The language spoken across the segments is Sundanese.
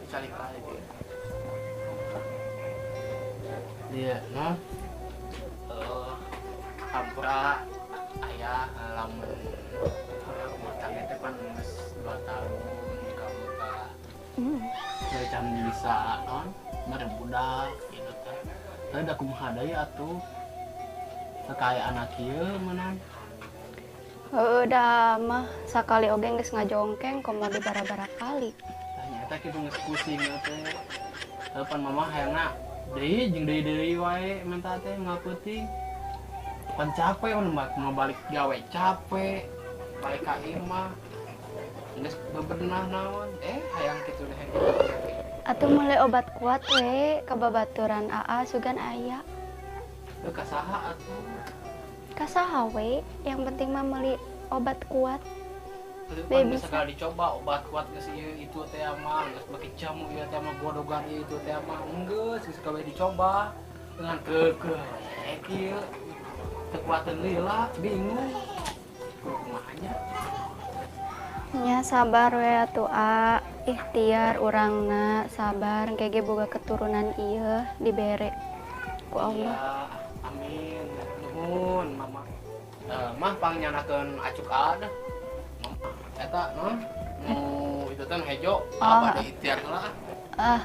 Calika itu. Dia no. Hampura ayah lamun rumah tangga teh pan geus 2 tahun kamu tah. Can bisa non mere budak gitu teh. Teh da kumaha deui atuh. Kekayaan anak ieu meunang. Heueuh da mah sakali oge geus ngajongkeng komo di bara-bara kali. Tah nyata kitu geus pusing teh. Heuh pan mama hayangna deui jeung deui-deui wae menta teh ngapeuting. Pan capek mau balik gawe capek, balik ka imah. Geus bebenah naon, hayang kitu deh. Atuh meuli obat kuat we ka babaturan aa sugan aya. Heuh ka saha atuh? Ka saha we, yang penting mah meuli obat kuat. Be bisa sekali dicoba obat kuat geus ieu itu teh mah, geus beki jamu ieu teh mah godogan ieu itu teh mah geus geus kabeh dicoba dengan keukeuh kieu. Kekuatan lila bingung. Kumaha nya? Nya sabar we atuh a, ikhtiar urangna sabar engke ge boga keturunan ieu dibere ku Allah. Ya, amin. Nuhun mama. Mah pangnyandakeun acuk a dah. Mama eta non nu itu teh hejo abade ikhtiar heula. Ah.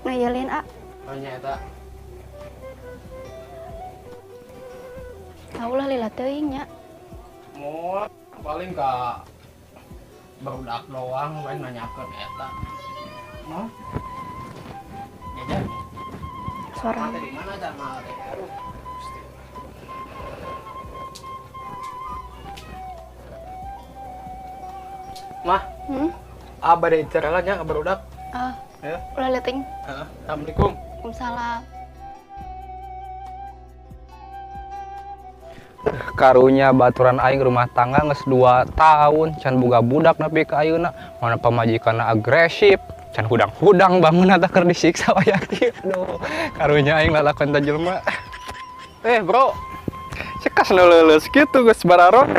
Ngayelin a. Oh nya eta. Ulah lila teuing nya. Moal paling ka barudak doang we nanyakeun eta. No? Jajan. Suara. Di mana dah mahal teh? Aduh. Mah. Abade ikhtiar nya ka barudak. Ah. Ya. Ulah leuting. Heeh. Assalamualaikum. Waalaikumsalam. Karunya baturan aing rumah tangga geus 2 tahun can boga budak nepi ka ayeuna mana pamajikanna agresif can hudang-hudang bangun tah keur disiksa wayah kieu. Aduh, karunya aing lalakon ta jelema. Bro, cekas nu leuleus kitu geus bararon.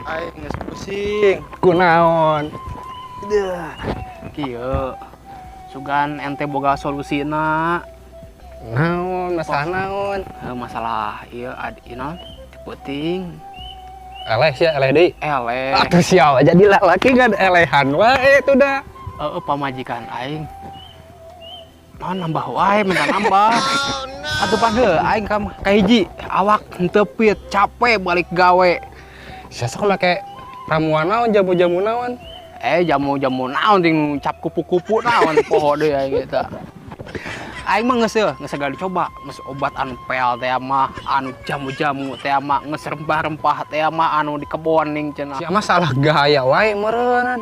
Aing geus pusing. Kunaon? Duh, kieu. Sugan ente boga solusina. Naon masalah naon? Masalah ieu adi naon? Penting. Eleh sia, eleh deui. Eleh. Atuh sia jadi laki kan elehan wae itu dah. Heeh, pamajikan aing. Naon nambah wae minta nambah. Atuh pan heuh aing ka kahiji awak henteu fit, capek balik gawe. Sia sok make ramuan naon, jamu-jamu naon? Jamu-jamu naon ting cap kupu-kupu naon poho deui aing eta. Aing mah geus geus segala dicoba, geus obat anu pel teh mah, anu jamu-jamu teh mah, geus rempah-rempah teh mah anu di kebon ning cenah. Sia mah salah gaya wae meureunnan.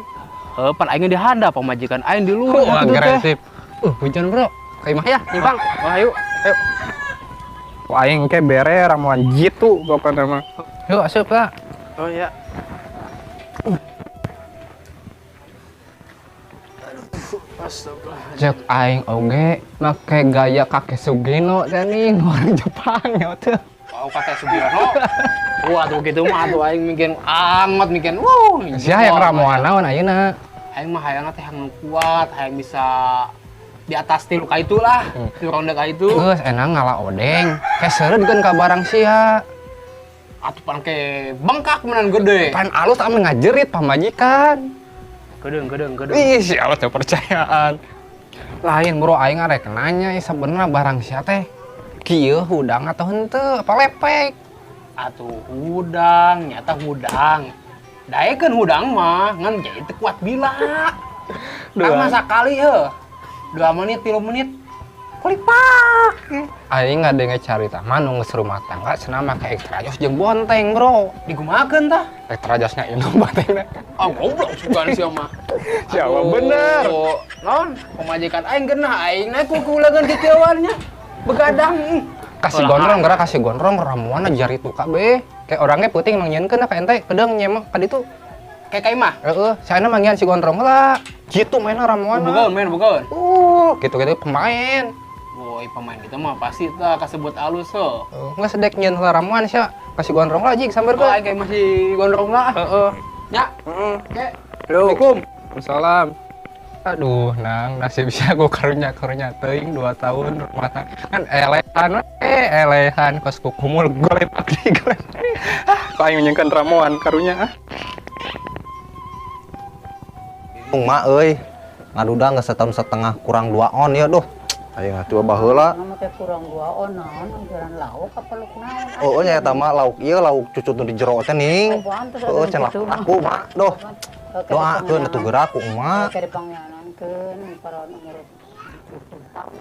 Heuh, pan aing di handap pamajikan aing di luhur. Oh, agresif. Hujan bro. Ka imah ya, nyimpang. Wah, ayo. Ayo. Wah, aing ke bere ramuan jitu pokona mah. Yuk, asup lah. Oh iya. Cek aing oge make gaya kakek Sugino teh nih orang Jepang ya tuh. Oh, kakek Sugino. Wah, tuh gitu mah tuh aing mikir amat mikir. Wuh, sia hayang ramuan naon ayeuna? Aing mah hayangna teh hayang kuat, hayang bisa di atas tilu ka itu lah, tilu ronde ka itu. Geus enak ngala odeng, kesereut ka barang sia. Atuh pan ke bengkak menan gede. Pan alus ame ngajerit pamajikan. Gedeng. Ih, siapa teh percayaan. Lain bro, aing arek nanya sebenarnya barang sia teh kieu hudang atau henteu apa lepek? Atuh hudang, nyata hudang. Daekeun hudang mah ngan jadi teu kuat bila. Tah sakali heuh. 2 menit, 3 menit. Kulipak. Aing ngadenge carita mah nu geus rumah tangga cenah make ekstra jos jeung bonteng, bro. Digumakeun tah? Ekstra josnya indung bontengna. Ah, goblok sugan sia mah. Sia mah bener. Non, pamajikan aing geunah aing na kukuleungeun kikieuannya. Begadang. Kasih gondrong, geura kasih gondrong ramuanna jari tu kabeh. Kayak orangnya peuting mangieunkeun ka ente kedeung nya mah ka ditu. Kayak ka imah? Heeh, saena manggihan si gondrong heula. Kitu mainna ramuanna. Bukaun main bukaun. Gitu-gitu pemain. Woi, pemain gitu mah pasti tah kasebut alus so. Nggak sedek nyeun heula ramuan sia. Kasih gondrong lah jig sambar Oh, aing kayak masih gondrong lah. Heeh. Ya. Heeh. Oke. Assalamualaikum. Salam. Aduh, Nang, nasib sia ku karunya-karunya teuing 2 tahun rumah tangga. Kan elehan we, elehan kos kukumul golepak di golepak. Ah, kok aing nyengkeun ramuan karunya ah. Bingung mak euy. Ngaduda geus setahun setengah kurang 2 on ya duh. Aing atuh baheula. Mama teh kurang 2 on naon anggaran lauk apa lauk naon. Oh, nya eta mah lauk ieu lauk cucut nu di jero teh ning. Heeh, cenah aku mak duh. Doakeun atuh geura ku emak. Keur dipangnyanankeun parawan umur.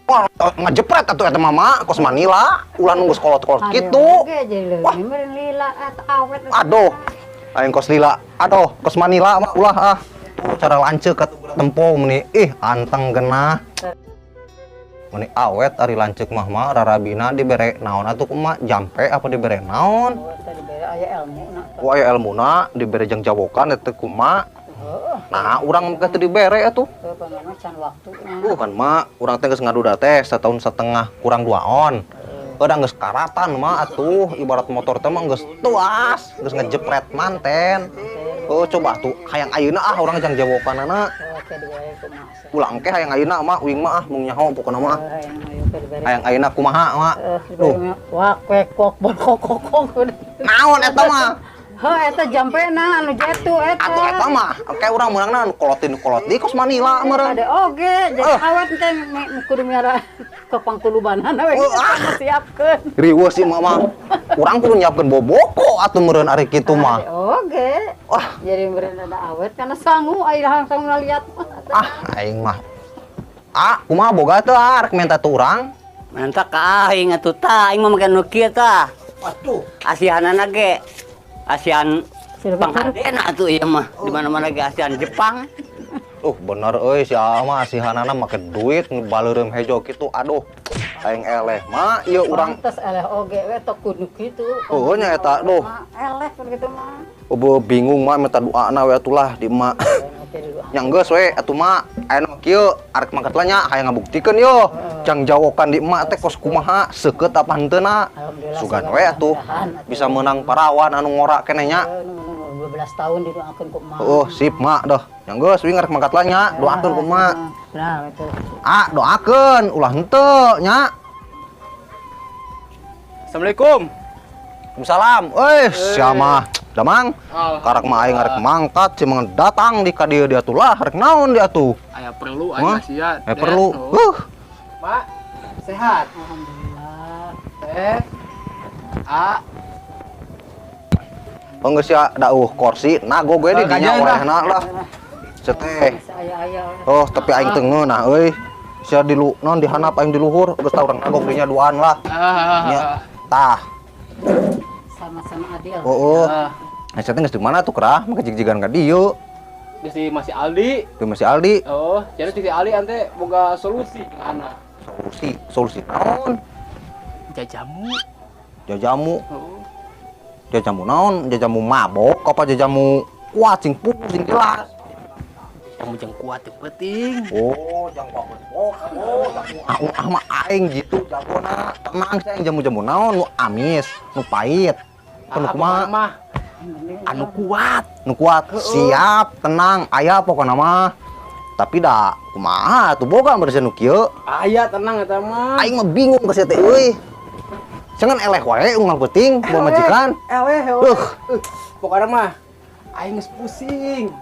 Wah, ngejepret atuh eta mah mak kos Manila, ulah nunggu sekolot-kolot kitu. Wah, lila awet. Aduh. Aing kos lila. Aduh, kos Manila mah ulah ah. Tuh cara lanceuk atuh tempo meni ih anteng genah. Meni awet ari lanceuk mah mah rarabina dibere naon atuh kumaha jampe apa dibere naon? Oh, dibere aya elmuna. Oh, aya elmuna dibere jang jawokan eta kumaha? Nah, urang mah teu dibere atuh. Heuh, pamana can waktuna. Kan mak, urang teh geus ngaduda teh setahun setengah kurang 2 on. Udah geus karatan mah atuh, ibarat motor teh mah geus tuas, geus ngejepret manten. Oh, coba tuh hayang ayeuna ah urang jang jawokanana. Ulah engke hayang ayeuna mah uing mah ah mung nyaho pokona mah. Hayang ayeuna kumaha mak? Duh, wah kwek kok bol kok kok. Naon eta mah? Heuh, eta jampena anu jatuh eta. Atuh eta mah, engke urang meunangna anu kolotin kolot di kos Manila meureun. Ada oge, jadi awet teh kudu miara ke pangkulubanana we siapkeun. Riweuh sih mama. Urang kudu nyiapkeun boboko atuh meureun ari kitu mah. Oge. Wah, jadi meureun ada awet kana sangu aya langsung ngaliat. Ah, aing mah. Ah, kumaha boga teu ah rek minta tu urang? Minta ka aing atuh tah, aing mah make nu kieu tah. Atuh, asihanana ge. Asian panghadena atuh ieu mah, di mana-mana ge asian Jepang. Bener euy si Aa mah asihanana make duit ngebaleureum hejo kitu. Aduh, aing eleh mah ieu urang. Pantes eleh oge we tok kudu kitu. Heuh nya eta duh. Eleh kun kitu mah. Eueuh bingung mah minta doana we atulah di emak. Nya geus we atuh mak, aya nu kieu arek mangkat lah nya hayang ngabuktikeun yo. Jang jawokan di emak teh kos kumaha seukeut apa henteuna. Sugan we atuh bisa meunang parawan anu ngora keneh nya. 12 tahun didoakeun ku emak. Oh, sip mak dah. Nya geus wing arek mangkat lah nya, doakeun ku emak. Nah, itu. Ah, doakeun ulah henteu nya. Assalamualaikum. Waalaikumsalam. Eh, sia mah. Damang, karak mah aing arek mangkat cing datang di ka dieu dia tuh lah arek naon dia tuh. Aya perlu aing sia. Aya perlu. Huh. Mak, sehat. Alhamdulillah. Eh. A. Oh geus sia dauh kursi nago gue di dinya orehna lah. Seteh. Oh, tapi aing teu ngeunah euy. Sia di lu non dihanap aing di luhur geus tah urang nagog dinya duaan lah. Nya. Tah. Sama-sama adil. Oh, oh. Nah, saya geus di mana tuh kerah? Mah kejig-jigan ka dieu. Geus di masih Aldi. Di masih Aldi. Oh, jadi si Aldi ante boga solusi anak. Solusi, solusi naon? Jajamu. Jajamu. Oh. Jajamu naon? Jajamu mabok apa jajamu kuat sing pusing jelas. Jamu jang kuat teu penting. Oh, jang kuat. Oh, oh, ah mah aing gitu jagona. Tenang saya jamu-jamu naon nu amis, nu pahit. Anu kumaha mah? Anu kuat. Nu kuat. Siap, tenang, aya pokona mah. Tapi da kumaha atuh boga bersih nu kieu. Aya tenang eta mah. Aing mah bingung ka sia teh euy. Jangan eleh wae unggal peuting bawa majikan. Eleh. Duh. Pokona mah aing geus pusing.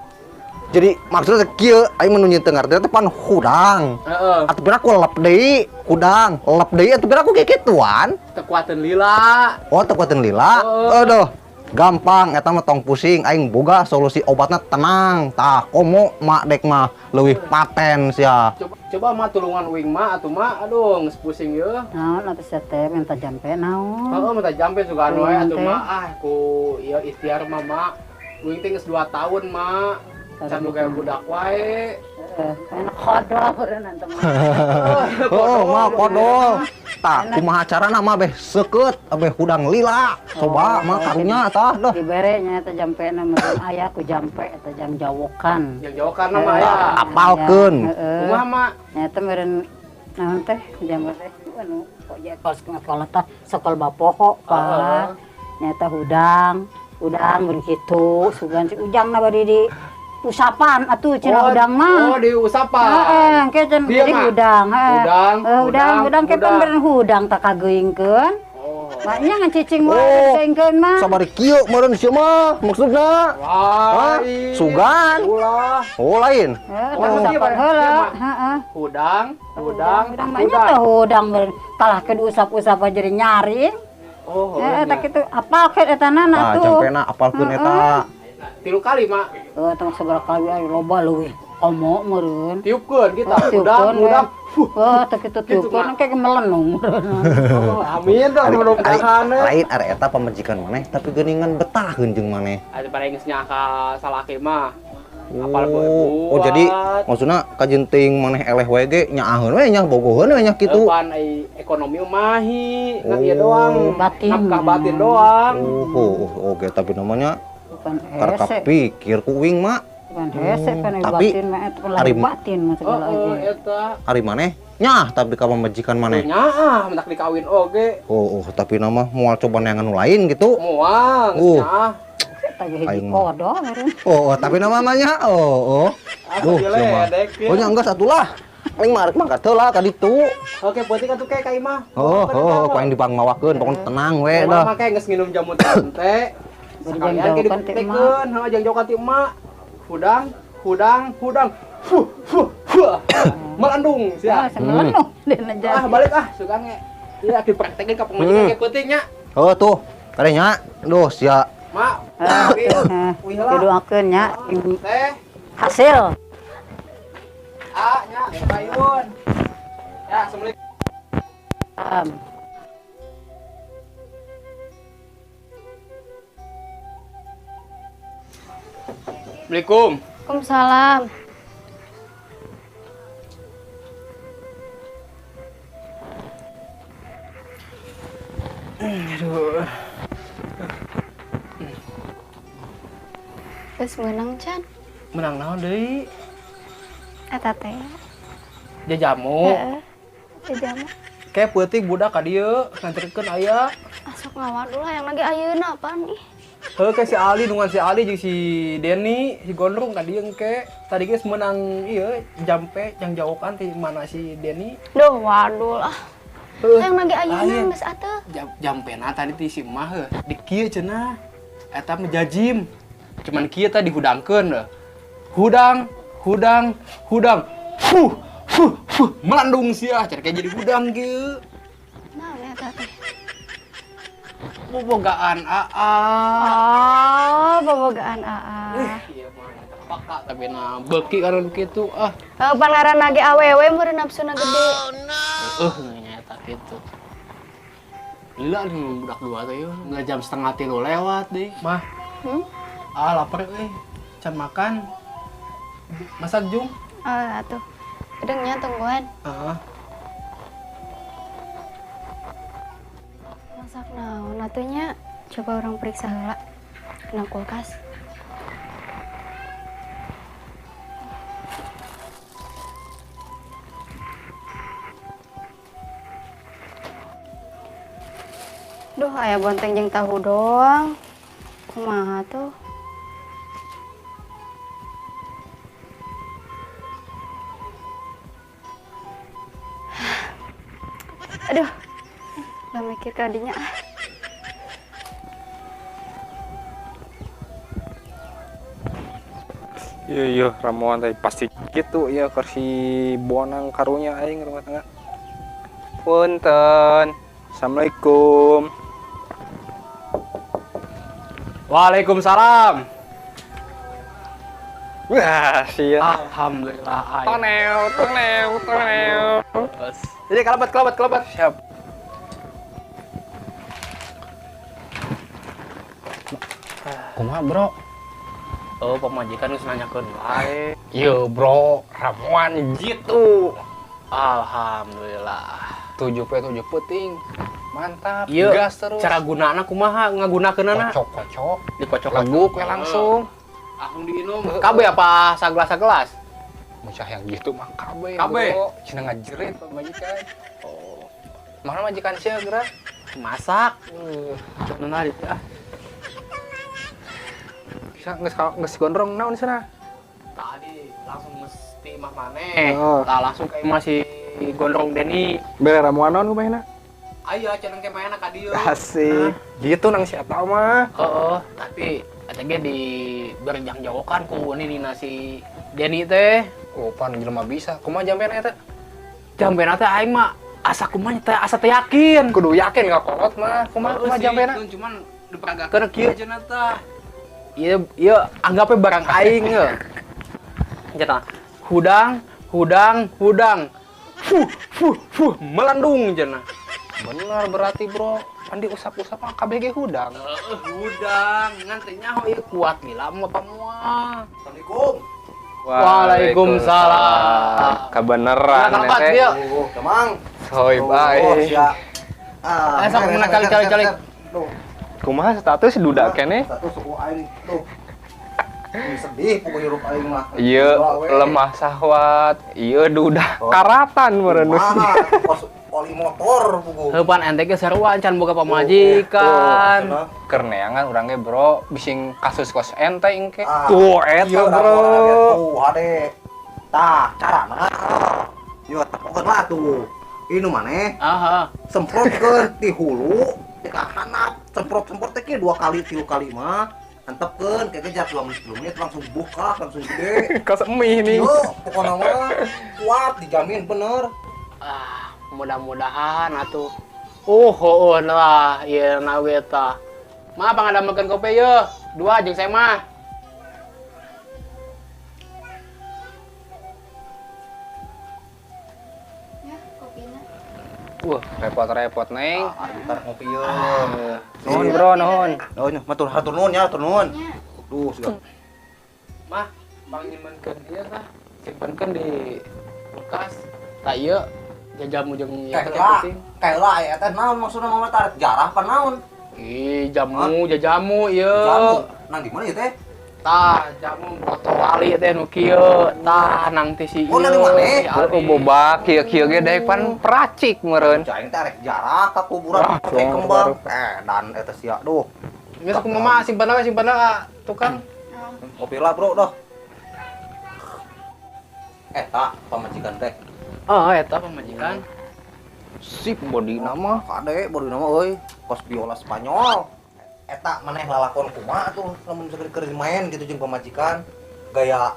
Jadi maksudnya kieu aing mah nu teu ngarti teh pan hudang. Heeh. Atuh pira ku lep deui, hudang, lep deui atuh pira ku kikituan. Teu kuateun lila. Oh, teu kuateun lila. Aduh. Gampang eta mah tong pusing aing boga solusi obatna tenang. Tah komo mak dek mah leuwih paten sia. Coba, coba mah tulungan uing mah atuh mah aduh geus pusing yeuh. Naon atuh sia teh minta jampe naon? Heeh, minta jampe sugan wae atuh mah ah ku ieu ikhtiar mah mak. Uing teh geus 2 tahun mak. Can boga budak wae. Enak kodol beureunan teh mah. Oh, mah kodol. Tah kumaha carana mah beh seukeut beh hudang lila. Coba mah karunya tah dah. Dibere nya eta jampena meureun aya ku jampe eta jang jawokan. Jang jawokan mah aya. Apalkeun. Kumaha mak? Nya eta meureun naon teh jampe teh anu kok sekolah tah sekolah bapoho Pak. Nya eta hudang. Udang mun kitu, sugan si Ujang na bari di usapan atuh cenah udang mah. Oh, di usapan. Heeh, engke cenah jadi udang, heeh. Udang, udang, udang ke pan hudang tak kageuingkeun. Oh. Maknya ngan cicing wae geuingkeun mah. Sabari kieu meureun sia mah maksudna. Wah, sugan. Ulah. Oh, lain. Heeh, usapan heula, heeh. Hudang, hudang, udang. Maknya teh hudang meureun kalah ke diusap-usap aja jadi nyaring. Oh, tak kitu apalkeun eta nana tuh. Nah, campena apalkeun eta. 3 kali, Mak. Heeh, tong sabaraha kali aya loba leuwih. Komo meureun. Tiupkeun kita. Udang, udang. Wah, teh kitu tiupkeun engke melenung meureun. Oh, amin dah mudah-mudahan. Lain ari eta pamajikan maneh tapi geuningan betaheun jeung maneh. Ari paling geus nya ka salaki mah. Apal oh, jadi maksudna kajenting maneh eleh wae ge nyaaheun we nya bogoheun we nya kitu. Pan ekonomi mahi, ngan ieu doang. Batin. Nafkah batin doang. Oh, oke tapi namanya bukan hese. Pikir ku uing mak. Bukan hese kan tapi batin mah eta lain batin mah segala oh, eta. Ari maneh nyaah tapi ka pamajikan maneh. Nyaah mentak dikawin oge. Oh, tapi nama moal coba neangan nu lain gitu. Moal nyaah. Hiji kodo meureun. Oh, tapi nama mah oh. Duh, sia. Oh nya enggeus atulah. Paling mah arek mangkat heula ka ditu. Oke, peuting atuh ke ka imah. Oh, ku aing dipangmawakeun pokona tenang we dah. Mah kayak geus nginum jamu teh. Sekalian ke dipraktekeun, heuh jeung jauh ka ti emak. Hudang, hudang, hudang. Fuh, fuh, fuh. Melandung sia. Melandung dina Ah, balik ah sugan ge. Ieu dipraktekeun ka pamajikan ke peuting nya. Oh, tuh. Kade nya. Duh, sia. Mak, didoakeun nya. Teh. Hasil. Ah, nya, payun. Ya, assalamualaikum. Assalamualaikum. Waalaikumsalam. Aduh. Geus meunang can. Menang naon deui? Eta teh. Jajamu. Heeh. Jajamu. Kayak peuting budak ka dieu nganterkeun aya. Asok ngawadul hayang lagi ayeuna apaan ih. Heuh ke si Ali nungan si Ali jeung si Deni, si Gondrong ka dieu engke. Tadi geus meunang ieu jampe jang jawokan ti mana si Deni. Duh wadul ah. Hayang lagi ayeuna geus atuh. Jampena tadi ti si emah heuh. Di kieu cenah. Eta mah jajim. Cuman kieu tadi hudangkeun heuh. Hudang, hudang, hudang. Fuh, fuh, fuh, melandung sia cenah kayak jadi hudang kieu. Naon eta teh? Bobogaan AA. Oh, bobogaan AA. Iya mah paka tapi na beuki karena kitu ah. Pan ngaranna ge awewe meureun nafsuna gede. Heeh, nya eta kitu. Lila nih budak dua teh yeuh, geus jam 2:30 lewat deui. Mah. Ah, lapar euy. Can makan. Masak jung? Ah, atuh. Bedengnya tungguan. Heeh. Masak naon atuh nya? Coba orang periksa heula kena kulkas. Duh, aya bonteng jeung tahu doang. Kumaha tuh? Aduh, gak mikir kadinya. Iya, iya, ramuan tadi pasti gitu ya kursi bonang karunya aing rumah tangga. Punten. Assalamualaikum. Waalaikumsalam. Wah, siap. Alhamdulillah. Tonel, tonel, tonel. Jadi kelabat, kelabat, kelabat. Siap. Kumaha, Bro? Oh, pamajikan geus nanyakeun wae. Yo, Bro, ramuan jitu. Alhamdulillah. 7 p 7 peuting. Mantap. Yo, gas terus. Cara gunana kumaha ngagunakeunana? Kocok-kocok, dikocok leguk we langsung. Langsung diinum. Kabeh apa sagelas-sagelas? Mucah yang gitu mah kabeh. Kabeh. Cenah ngajerit pamajikan. Oh. Mana majikan sia geura? Masak. Nona ah. Bisa geus gondrong naon cenah? Tadi langsung mesti imah maneh. Oh. Tah langsung ka imah si gondrong Deni. Bere ramuan naon kumaha? Aya cenah ke mana ka dieu. Asik. Gitu nang si eta mah. Heeh, tapi eta ge di berjang jawokan ku ini si Deni teh. Oh, pan jelema bisa. Kumaha jampena eta? Jampena teh aing mah asa kumaha teh asa teh yakin. Kudu yakin ngakolot mah. Kumaha kumaha jampena? Cuman diperagakeun kieu cenah tah. Ieu ieu anggapnya barang aing ye. Cenah. Hudang, hudang, hudang. Fuh, fuh, fuh, melandung cenah. Benar berarti bro, pan diusap-usap mah KBG hudang. Heeh, hudang. Ngan teh nyaho ieu kuat lila mah apa moal. Assalamualaikum. Waalaikumsalam. Kebeneran teh. Oh, Damang. Soy bae. Ah, sok menang kali calik-calik. Kumaha status duda keneh? Status suku aing tuh. Sedih pokoknya hirup aing mah. Ieu lemah sahwat, ieu duda karatan meureun. Oli motor pugu. Heuh pan ente ge sarua can boga pamajikan. Keur neangan urang ge bro, bising kasus kos ente engke. Tuh eta bro. Tuh hade. Tah carana. Yo tepokeun lah tuh. Inu maneh. Aha. Semprotkeun ti hulu ti ka handap. Semprot-semprot teh 2 kali 3 kali mah. Antepkeun kayaknya jarak 2 menit 10 menit langsung buka langsung gede. Kos mie nih. Yo pokona mah kuat dijamin bener. Ah, mudah-mudahan atuh. Oh, heueuh lah ieu na we tah. Mah pangadamelkeun kopi yeuh, 2 jeung saya mah. Ya, kopina. Wah, repot-repot neng. Ah, ntar ngopi yeuh. Nuhun bro, nuhun. Oh, nya matur hatur nuhun ya, hatur nuhun. Duh, sudah. Mah, pangnyimpenkeun ieu tah. Simpenkeun di kulkas. Tah ieu jajamu jeung ieu teh penting. Kaela aya teh naon maksudna mama tarik jarah apa naon? Ih, jamu, jajamu ieu. Jamu. Nang di mana ieu teh? Tah, jamu brotowali teh nu kieu. Tah, nang teh si ieu. Oh, nang di mana? Oh, bobak kieu-kieu ge daek pan peracik meureun. Aing teh arek jarah ka kuburan pakai kembang. Dan eta sia duh. Geus aku mama simpen we, simpen ka tukang. Kopi lah, bro, dah. Eta pamajikan teh. Oh, eta pamajikan. Sip body nama. Kade body nama euy, kos biola Spanyol. Eta maneh lalakon kumaha tuh lamun misalkan keur main gitu jeung pamajikan gaya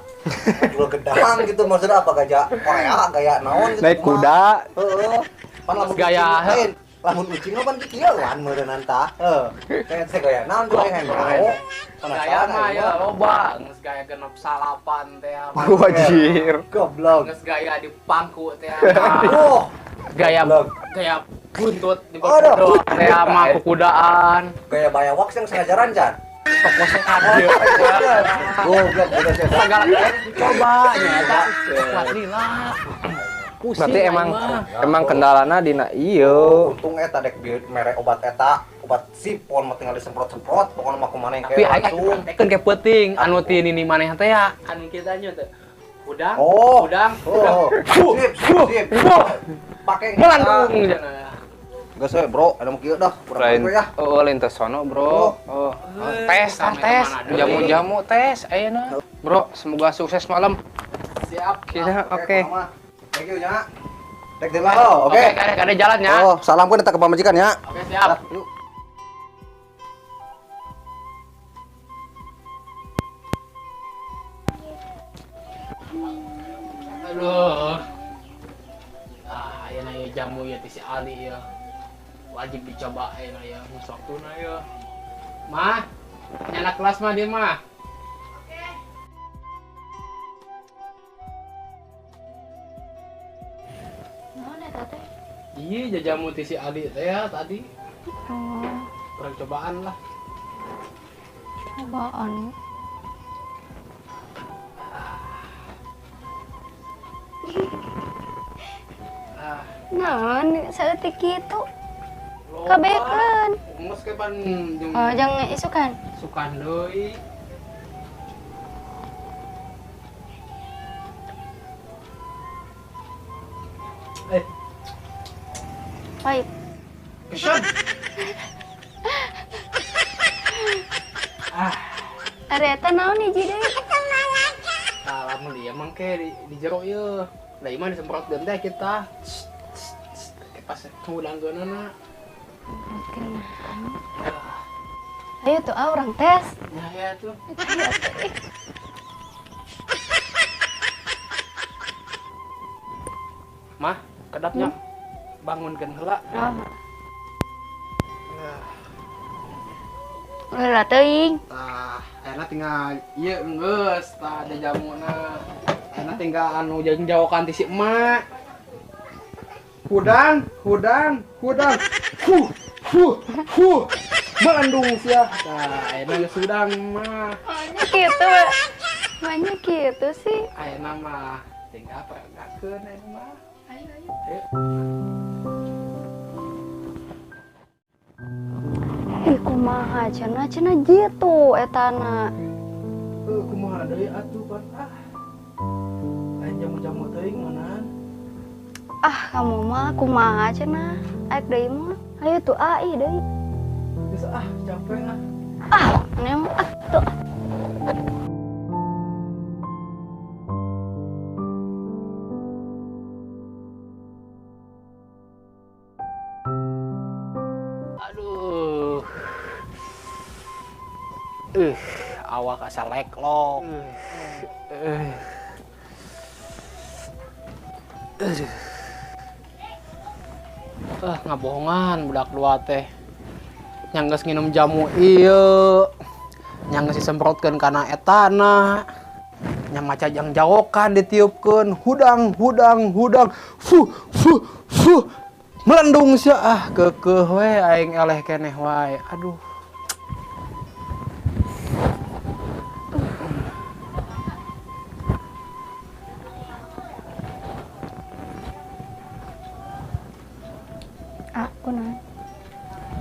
jual gedang gitu maksudnya apa gaya Korea gaya naon gitu naik kuda. Heeh. Pan lamun gaya lamun ucing mah pan kieuan meureunnan tah. Heuh. Kayak teh gaya naon tuh aing mau. Gaya mah ya loba, geus gaya genep salapan teh. Wajir. Goblok. Geus gaya di pangku teh. Oh, gaya gaya buntut di bawah teh mah kukudaan. Gaya bayawak yang sengajaran can. Toko sehat dia. Goblok udah segala coba nya kuat lila. Berarti emang kendalana dina ieu. Untung eta dek mere obat eta, obat sipon mah tinggal disemprot-semprot pokona mah kumaha yang kayak langsung. Tapi aing ke peuting anu ti nini maneh teh ya, anu kieu nya teh. Hudang, hudang, hudang. Sip, sip. Pake melandung cenah. Geus we, bro, ada mau kieu dah, urang ya. Oh, lain teh sono, bro. Oh. Tes, tes. Jamu-jamu tes ayeuna. Bro, semoga sukses malam. Siap. Kita oke. Thank you nya. Tek dela. Oke. Oke, kada jalan ya. Oh, salam pun eta ke pamajikan ya. Oke, siap. Yuk. Aduh. Ah, ayeuna ieu jamu ieu ti si Ali ieu. Wajib dicoba ayeuna ieu geus waktuna ieu. Mah, nyana kelas mah dia mah. Oke. Naon eta teh? Iya, jajamu ti si Ali teh ya tadi. Oh. Kurang cobaan lah. Cobaan. Naon saeutik kitu? Kabekeun. Geus ke pan jeung oh, jeung isukan. Isukan deui. Pahit. Kesan. Ah. Ari eta naon hiji deui? Tah lamun ieu mangke di jero ieu. Da ieu mah disemprotkeun teh kita. Pas ngudangkeunana. Ayo tuh ah urang tes. Ya ya tuh. Mah, kedapnya. Bangunkeun heula. Oh. Heula teuing. Tah, ayeuna tinggal ieu geus tah ada jamuna. Ayeuna tinggal anu jauh-jauhan ti si emak. Hudang, hudang, hudang. Huh, huh, huh. Bandung sia. Tah, ayeuna geus hudang mah. Banyak kitu. Banyak kitu sih. Ayeuna mah tinggal peragakeun ayeuna mah. Ayo, ayo. Ayo. Ih, kumaha cenah cenah jitu etana. Kumaha deui atuh pan ah. Lain jamu-jamu teuing manaan. Ah, kamu mah kumaha cenah. Aek deui mah. Ayo tuh ah ih deui. Geus ah, capek ah. Ah, nem ah tuh. Aduh. Awak asa leklok. Ngabohongan budak dua teh. Yang geus nginum jamu ieu, yang geus disemprotkeun kana etana, nya maca jang jawokan ditiupkeun, hudang hudang hudang, fuh fuh fuh, melendung sia ah keukeuh we aing eleh keneh wae. Aduh. Aku nah.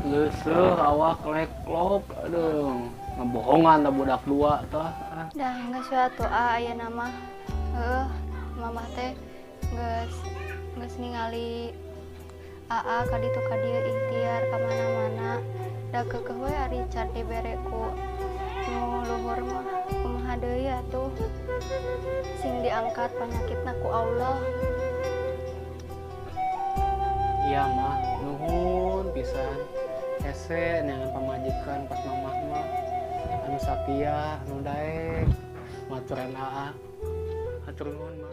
Geuseuh awak leklok, aduh, ngebohongan tah budak dua tah. Dah geus we atuh ah ayeuna mah. Heuh, mamah teh geus geus ningali aa ka ditu ka dieu ikhtiar ka mana-mana. Da keukeuh we ari can dibere ku nu luhur mah kumaha deui atuh. Sing diangkat panyakitna ku Allah. Iya mah, nuhun pisan. Hese neangan pamajikan pas mamah mah anu satia, anu daek, maturan aa. Hatur nuhun mah.